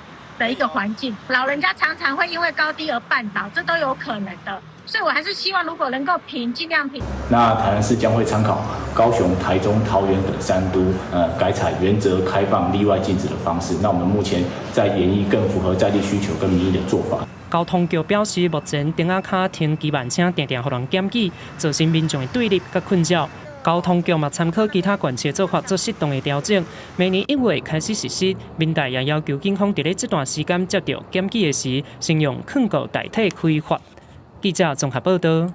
一個環境，老人家常常會因為高低而絆倒，這都有可能的。所以我還是希望如果能夠平，盡量平。那台南市將會參考高雄、台中、桃園等三都，改採原則開放、例外禁止的方式。那我們目前在研議更符合在地需求跟民意的做法。交通局表示，目前埕仔跤停機慢車，定定予人檢舉，造成民眾的對立佮困擾。交通局嘛參考其他縣市做法，做適當的調整。明年1月開始實施，民代也要求警方佇咧這段時間接著檢舉的時，先用勸告代替開罰。記者綜合報道。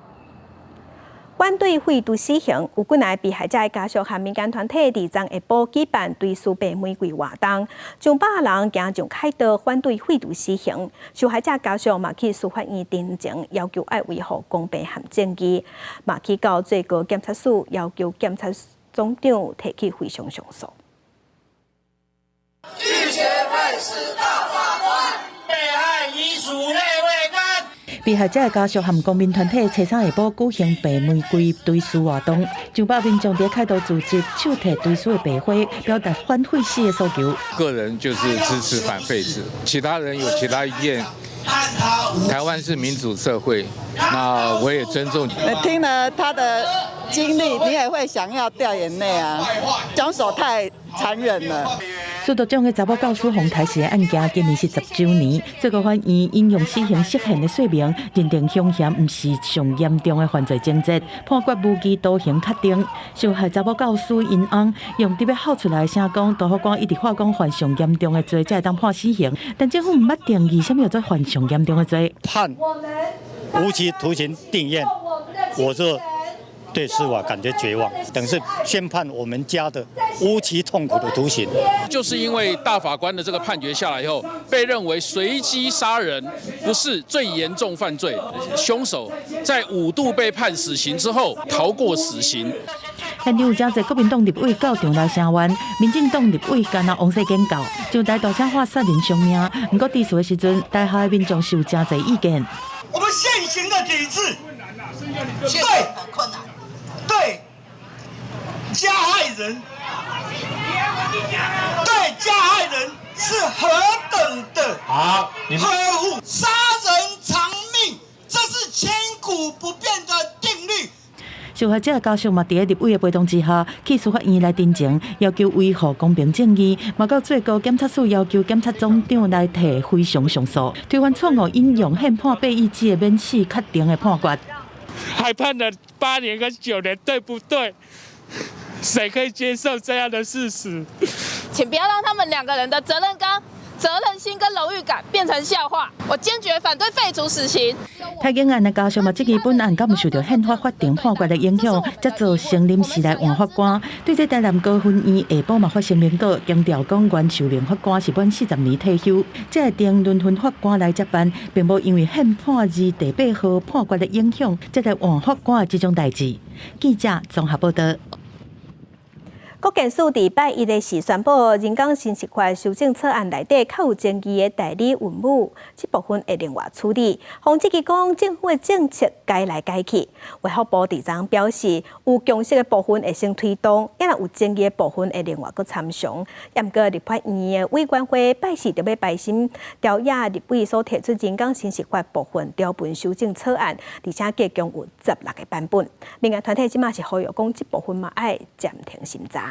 反對廢除死刑，有幾若个被害者的家屬和民間團體佇昨下晡舉辦追思白玫瑰活動，上百人行上凱道反對廢除死刑。受害者家屬嘛去司法院陳情，要求愛維護公平和正義，嘛去到最高檢察署要求檢察總長提起非常上訴。拒絕廢死大法官，被害遺屬淚未乾。被害者的家屬和公民團體初三下晡舉行白玫瑰追思活動，上百民眾佇凱道聚集，手提追思的白花，表達反廢死的訴求。個人就是支持反廢死，其他人有其他意見。台灣是民主社會，那我也尊重。聽了他的經歷，你也會想要掉眼淚啊！兇手太殘忍了。司徒長的查某教師予刣死的案件，今年是10週年。最高法院引用死刑釋憲的說明，認定兇嫌毋是上嚴重的犯罪情節，判決無期徒刑確定。受害查某教師𪜶翁用得欲哭出來的聲講，大法官一直話講犯上嚴重的罪才會當判死刑，但政府毋捌定義啥物叫做犯上嚴重的罪。判無期徒刑定讞，我就對司法感覺絕望，等於宣判我們家的無期痛苦的徒刑。就是因為大法官的這個判決下來以後，被認為隨機殺人不是最嚴重犯罪，兇手在5度被判死刑之後逃過死刑。現場有誠濟國民黨立委到場來聲援，民進黨立委干焦王世堅到，上台大聲喊殺人償命。毋過致詞的時陣，台下的民眾是有誠濟意見。我們現行的體制，對，對加害人，對加害人是何等的呵護，殺人償命，這是千古不變的定律。受害者家屬嘛，佇立委的陪同之下，去司法院來陳情，要求維護公平正義，嘛到最高檢察署要求檢察總長來提非常上訴，推翻錯誤引用憲判八意志的免死確定的判決。還判了8年跟9年，對不對？誰可以接受這樣的事實？請不要讓他們兩個人的責任感、責任心跟榮譽感變成笑話。我堅決反對廢除死刑。泰警案的家屬嘛，質疑本案敢有受著憲法法庭判決的影響，才造成臨時來換法官。對這台南高分院下晡嘛發聲明稿，強調講原受命法官是滿40年退休，才會定輪分法官來接班，並無因為憲判字第八號判決的影響，才來換法官的這種代誌。記者綜合報道。國健署佇拜一的時宣布，人工生殖法修正草案內底較有爭議的代理孕母，這部分會另外處理。予質疑講政府的政策改來改去，衛福部佇昨表示，有共識的部分會先推動，抑若有爭議的部分會另外閣參詳。毋過立法院的委員會拜四著欲排審朝野立委所提出人工生殖法部分條文修正草案，而且計共有16個版本。民間團體這馬是呼籲講，這部分嘛愛暫停審查。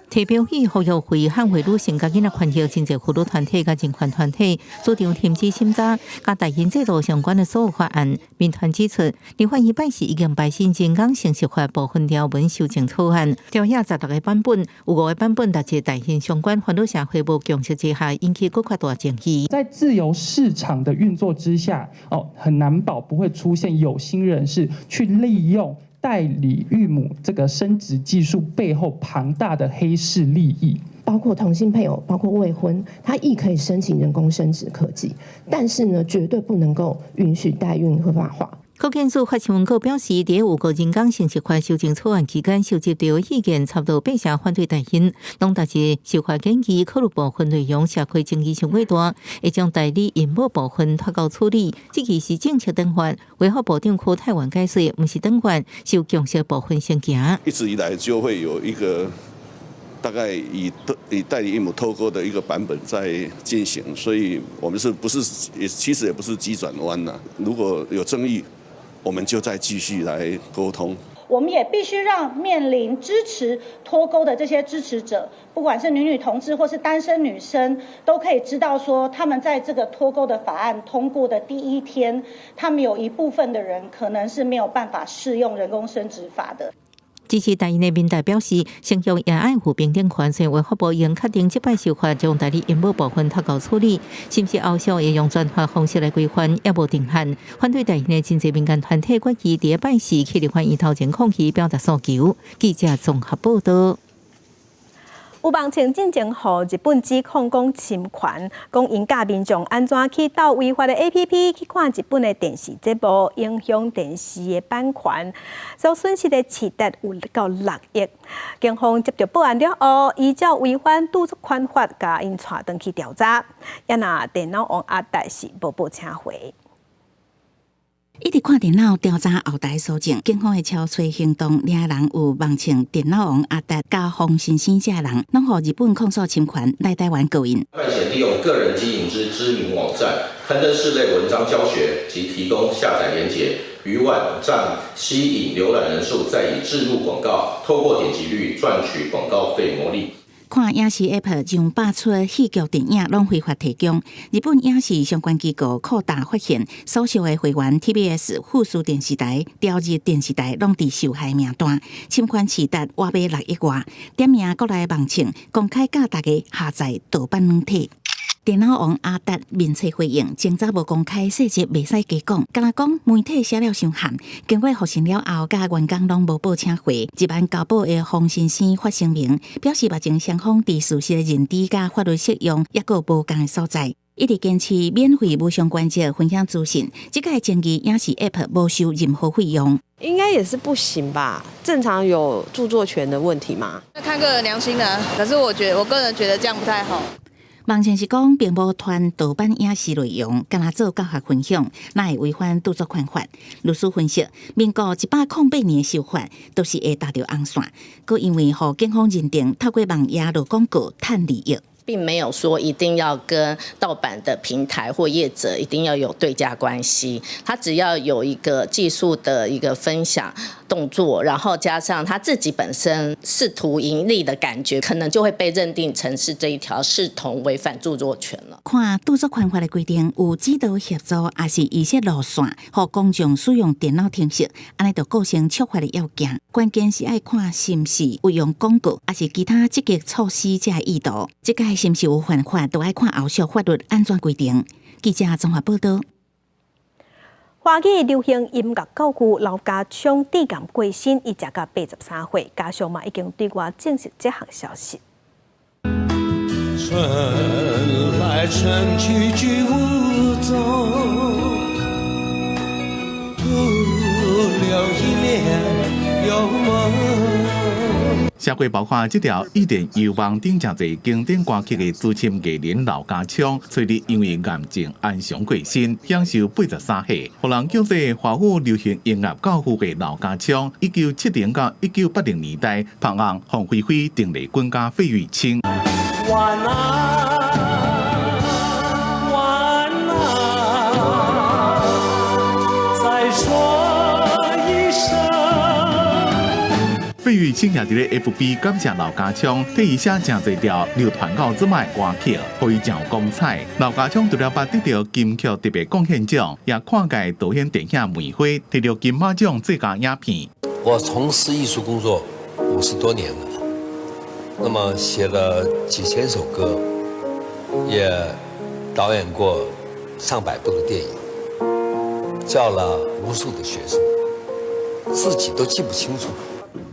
提標去呼籲會捍衛女性佮囡仔權益，真濟婦女團體佮人權團體主張停止審查，佮代孕制度相關的所有法案。民團指出，立法院拜四已經排審人工生殖法部分條文修正草案，朝野16個版本，有五個版本達至代孕相關，煩惱社會無共識之下，引起閣較大爭議。在自由市場的運作之下，哦，很難保不會出現有心人士去利用代理孕母這個生殖技術背後龐大的黑市利益，包括同性配偶，包括未婚，他亦可以申請人工生殖科技，但是呢，絕對不能夠允許代孕合法化。國健署發新聞稿表示，佇有關人工生殖法修正草案期間，收集著意見差不多八成反對代孕，攏達至修法建議考慮部分內容社會爭議性過大，會將代理孕母部分脫鈎處理。這其實是政策轉換，衛福部長柯泰源解釋，毋是轉換，是有共識部分先行。一直以來就會有一個大概以代理孕母脫鈎的一個版本在進行，所以我們是不是也其實也不是急轉彎呐？如果有爭議，我們就再繼續來溝通。我們也必須讓面臨支持脫鈎的這些支持者，不管是女女同志或是單身女生，都可以知道說，他們在這個脫鈎的法案通過的第一天，他們有一部分的人可能是沒有辦法適用人工生殖法的。支持代孕的民代表示，生育也愛負平等權，所以衛福部應確定這擺修法將代理孕母部分脫鈎處理，是毋是後續會用專法方式來規範，猶無定案。反對代孕的真濟民間團體決議佇拜四去立法院頭前抗議，表達訴求。記者綜合報道。有網稱進前予日本指控講侵權，講𪜶教民眾按怎去盜違法的 APP 去看日本的電視節目，影響電視的版權，所損失的市值有到6億。警方接著報案了後，依照違反著作權法，共𪜶帶轉去調查。也若電腦王阿達是無報請回。一直看電腦調查後台搜證，警方的搜查行動，掠人有網稱電腦王阿達佮馮先生這人，攏予日本控訴侵權來台灣告𪜶。范閒利用個人經營之知名網站，刊登適類文章教學及提供下載連結，於網站吸引瀏覽人數，再以置入廣告，透過點擊率賺取廣告費牟利。看影視 App 上百齣戲劇電影攏非法提供。日本影視相關機構擴大發現，所屬的會員 TBS 富士電視台、朝日電視台攏佇受害名單，侵權市值倚欲6億外。點名國內網稱公開教大家下載盜版軟體。電腦王阿達面冊回應，偵查無公開細節，袂使加講。敢若講媒體寫了傷譀，經過複審了後，佮員工攏無報請回。日萬交保的馮先生發聲明，表示目前雙方佇事實的認知佮法律適用，猶閣無仝的所在，一直堅持免費無相關者分享資訊。這個爭議影視 App 無收任何費用。應該也是不行吧？正常有著作權的問題嗎？那看個人良心啦。可是我覺得，我個人覺得這樣不太好。網站是講，並無傳盜版影視內容，敢若做教學分享，哪會違反著作權法？律師分析，民國108年修法，都是會踏著紅線，閣因為予警方認定透過網頁落廣告趁利益。並沒有說一定要跟盜版的平台或業者一定要有對價關係，他只要有一個技術的一個分享動作，然後加上他自己本身試圖盈利的感覺，可能就會被認定成是這一條視同違反著作權了。看著作權法的規定，有指導協助，抑是預設路線，予公眾使用電腦程式，按呢就構成觸法的要件。關鍵是愛看是毋是有用廣告，抑是其他積極措施這意圖。這個是毋是有犯法，都愛看後續法律按怎規定。記者綜合報道。華語流行音樂教父劉家昌致癌過身，伊食到83歲，家屬嘛已經對外證實這項消息。春來春去俱無蹤，徒留一簾幽夢。社會包括這條伊甸幽夢頂誠濟經典歌曲的資深藝人劉家昌，昨日因為癌症安詳過身，享壽83歲。予人叫做華語流行音樂教父的劉家昌，1970到1980年代拍紅鳳飛飛、鄧麗君佮費玉清。晚安，晚安，再說一聲。費玉清也佇咧 FB 感謝劉家昌，替伊寫誠濟條流傳到這擺歌曲，予伊誠有光彩。劉家昌除了捌得著金曲特別貢獻獎，也跨界導演電影《梅花》，摕著金馬獎最佳影片。我從事藝術工作50多年了，那麼寫了幾千首歌，也導演過上百部的電影，教了無數的學生，自己都記不清楚。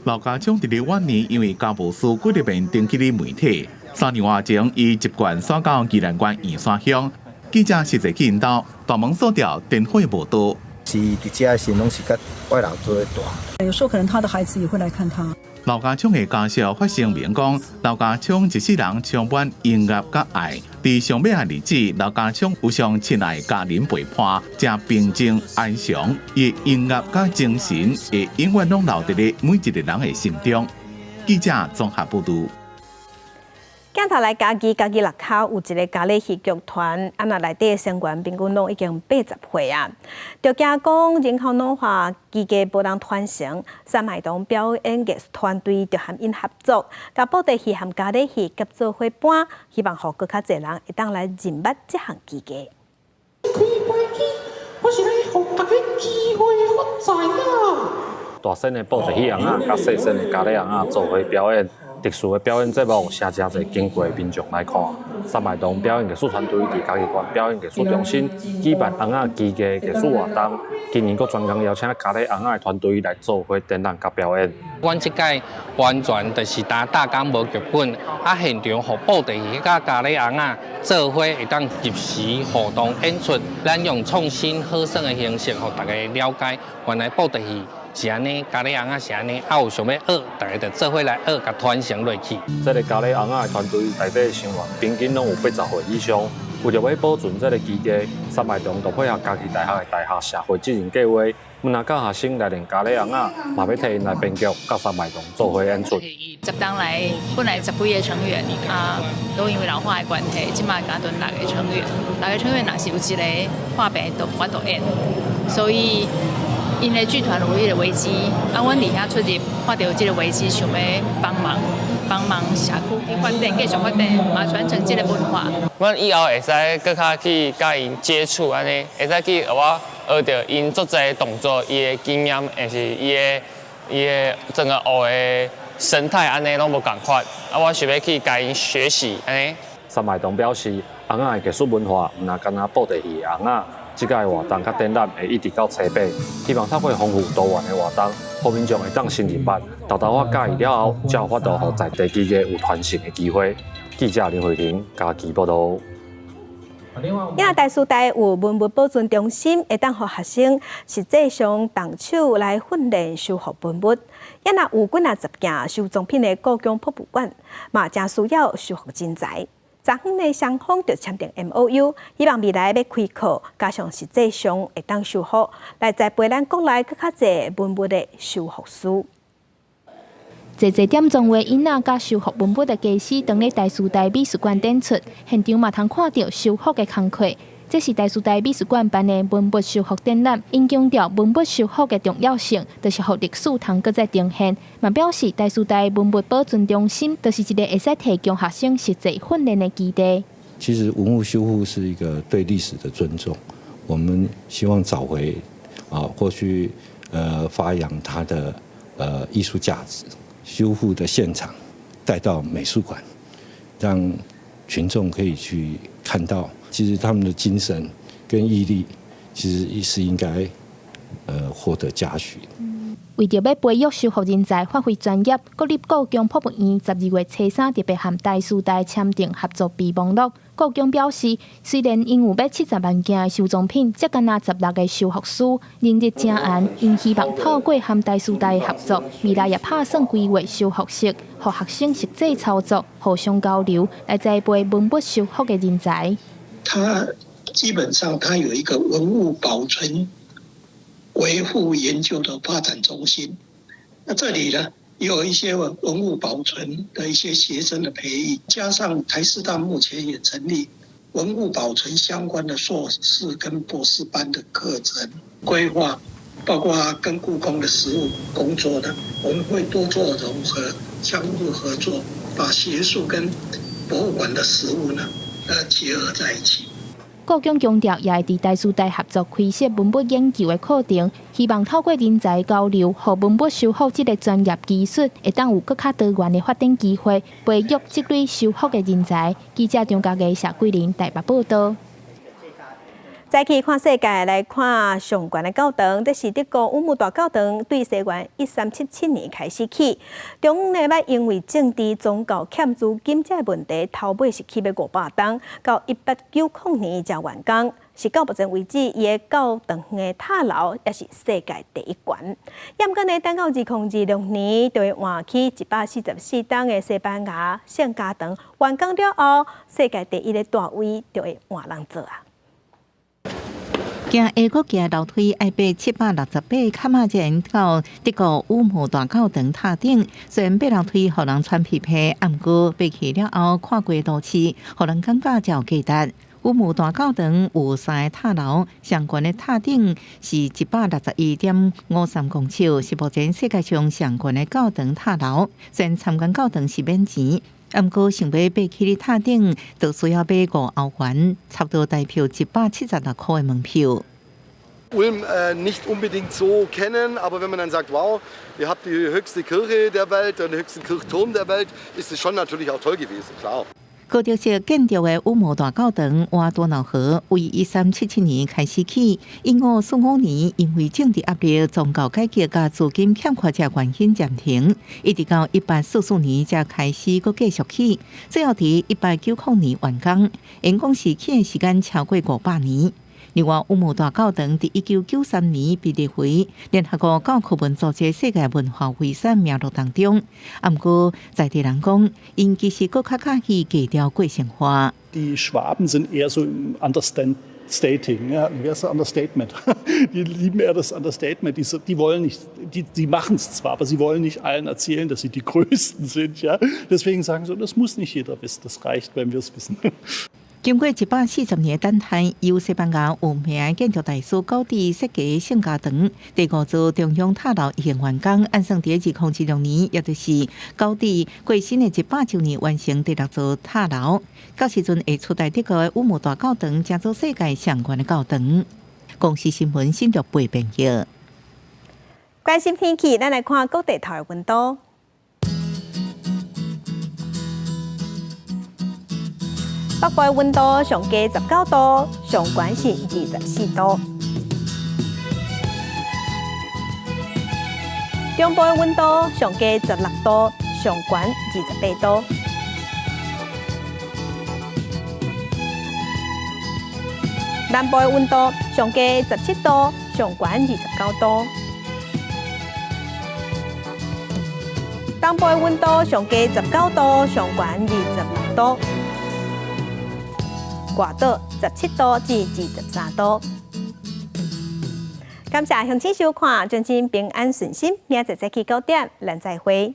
劉家昌佇咧晚年，因為家無事，幾日便登記咧媒體。3年外前，伊習慣徙到宜蘭縣員山鄉。記者實際去𪜶兜，大門鎖掉，電話無多。是佇遮時攏是佮外人做伙住。有時候可能他的孩子也會來看他。劉家昌的家屬發聲明講，劉家昌一世人充滿音樂佮愛。佇上尾的日子，劉家昌有上親愛家人陪伴，誠平靜安詳。伊音樂佮精神會永遠攏留佇咧每一個人的心中。記者綜合報道。鏡頭來嘉義，嘉義六口有一個嘉里戲劇團，啊，若內底成員平均攏已經80歲啊。就驚講人口老化，技藝無人傳承，三麥堂表演藝術團隊就和𪜶合作，共布袋戲和嘉里戲合作伙伴，希望予閣較濟人會當來認捌這項技藝。我是來予大家機會發財啊！大身的布袋戲尪仔，佮細身的咖喱尪仔做伙表演，特殊的表演節目，誠濟經過的民眾來看。三汊洞表演藝術團隊佇嘉義縣表演藝術中心舉辦尪仔機藝藝術活動，今年閣專工邀請咖喱尪仔的團隊來做伙展覽佮表演。阮這屆完全就是焦大工無劇本，啊現場予布袋戲佮咖喱尪仔做伙會當入時互動演出，咱用創新好耍的形式，予大家了解原來布袋戲是按呢，咖喱尪仔是按呢，啊有想欲學，大家就做伙來學，共傳承落去。這个咖喱尪仔的團隊內底成員平均攏有80歲以上，為著欲保存這个技藝，三汊洞就配合嘉義大學的大學社會責任計畫，毋但教學生來練咖喱尪仔，嘛欲替𪜶來編劇，佮三汊洞做伙演出。10冬來本來十幾个成員啊，都因為老化的關係，這馬敢剩六个成員。六个成員若是有一个破病，都無法度演，所以𪜶的劇團有彼个危機，啊，阮佇遐出入，看著這个危機，想欲幫忙，幫忙社區去發展，繼續發展，嘛傳承這个文化。阮以後會使閣較去佮𪜶接觸，按呢會使去予我學著𪜶足濟動作，伊的經驗，抑是伊的整個學的生態，按呢攏無仝款。啊，我想欲去共𪜶學習，按呢。三汊洞表示，尪仔的藝術文化，毋但干焦布袋戲的尪仔。這屆活動佮展覽會一直到初八，希望透過豐富多元的活動，予民眾會當先認捌，沓沓仔佮意了後，才有法度予在地技藝有傳承的機會。記者林慧婷嘉義報導。也台師大有文物保存中心，會當予學生實際上動手來訓練修復文物。也若有幾若十件收藏品的故宮博物館，嘛誠需要修復人才。昨昏呢，雙方就簽訂 MOU，希望未來欲開課，加上實際上會當修復，來栽培咱國內閣較濟文物的修復師。濟濟點裝畫囡仔佮修復文物的家師，當咧台師大美術館展出，現場嘛通看著修復的工課。這是台師大美術館辦的文物修復展覽，𪜶強調文物修復的重要性，就是予歷史通閣再呈現。嘛表示台師大文物保存中心，就是一个會使提供學生實際訓練的基地。其實文物修復是一個對歷史的尊重，我們希望找回啊，或去發揚它的藝術價值。修復的現場帶到美術館，讓群眾可以去看到，其實他們的精神跟毅力，其實是應該獲得嘉許。為著欲培育修復人才，發揮專業，國立故宮博物院12月初三特別和台師大簽訂合作備忘錄。故宮表示，雖然𪜶有欲70萬件的收藏品，才干焦16个修復師，人力誠絚，𪜶希望透過和台師大的合作，未來也拍算規劃修復室，予學生實際操作，互相交流，來栽培文物修復的人才。它基本上，它有一個文物保存、維護研究的發展中心。那這裡呢，也有一些文物保存的一些學生的培育，加上台師大目前也成立文物保存相關的碩士跟博士班的課程規劃，包括跟故宮的實務工作的，我們會多做融合，相互合作，把學術跟博物館的實務呢，結合在一起。故宮強調，也會佇台師大合作開設文物研究的課程，希望透過人才交流，予文物修復這个專業技術會當有閣較多元的發展機會，培育積累修復的人才。記者張家藝、謝桂林台北報導。再去看世界，來看上懸的教堂，這是德國烏姆大教堂，對西元1377年開始起。中央呢，捌因為政治、宗教欠資金這个問題，頭尾是起欲500冬，到1890年才完工。是到目前為止，伊的教堂的塔樓也是世界第一懸。毋過呢，等到2026年，就會換去144噸的西班牙聖家堂完工了後，世界第一的大位就會換人做啊。行下閣行樓梯愛爬768坎仔，才會到德國烏姆大教堂塔頂。雖然爬樓梯予人喘屁屁，毋過爬去了後看過都市，予人感覺誠有價值。烏姆大教堂有三个塔樓，上懸的塔頂是161.53公尺，是目前世界上上懸的教堂塔樓。雖然參觀教堂是免錢，毋過想欲爬去咧塔頂，就需要買5歐元，差不多台票176箍的門票。Ulm nicht unbedingt so kennen, aber wenn man dann sagt, wow, ihr habt die höchste Kirche der Welt, den höchsten Kirchturm der Welt, ist es schon natürlich auch toll gewesen, klar. 哥德式建築的烏姆大教堂倚多瑙河，為1377年開始起，1545年因為政治壓力、宗教改革佮資金欠缺這原因暫停，一直到1844年才開始閣繼續起，最後佇1890年完工。總共是起的時間超過500年。另外，烏姆大教堂佇1993年被列為聯合國教科文組織世界文化遺產名錄當中。啊，毋過在地人講，𪜶其實閣較佮意低調過生活。 Die Schwaben sind eher so im Understating, ja, wie heißt das Understatement? Die lieben eher das Understatement. Die wollen nicht, die machen es zwar, aber sie wollen nicht allen erzählen, dass sie die Größten sind. Ja? Deswegen sagen sie, das muss nicht jeder wissen, das reicht, wenn wir es wissen. 經過140年等待，由西班牙有名的建築大師高迪設計聖家堂第五座中央塔樓已經完工，按算佇2026年，也就是高迪過身的100週年完成第六座塔樓。到時陣會取代德國的烏姆大教堂，成做世界上懸的教堂。公視新聞新竹背編譯。關心天氣，咱來看各地頭的溫度。北部的溫度上低19度，上懸是24度。中部的溫度上低16度，上懸28度。南部的溫度上低17度，上懸29度。東部的溫度上低19度，上懸26度。外島17度至23度。感謝鄉親收看，祝恁平安順心，明仔載早起9點，咱再會。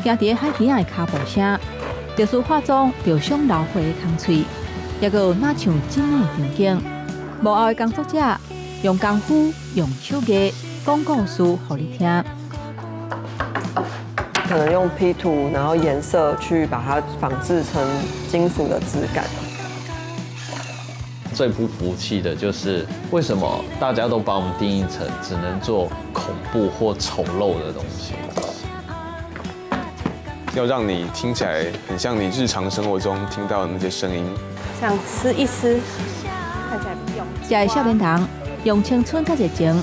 行佇海邊仔的跤步聲，特殊化妝著想留花的空喙，抑閣有若像這的場景。幕後的工作者用功夫、用手藝講故事予你聽。可能用 P 圖，然後顏色去把它仿製成金屬的質感。最不服氣的就是為什麼大家都把我們定義成只能做恐怖或醜陋的東西？要讓你聽起來很像你日常生活中聽到的那些聲音。這樣撕一撕，看起來不用。這个少年人用青春佮熱情。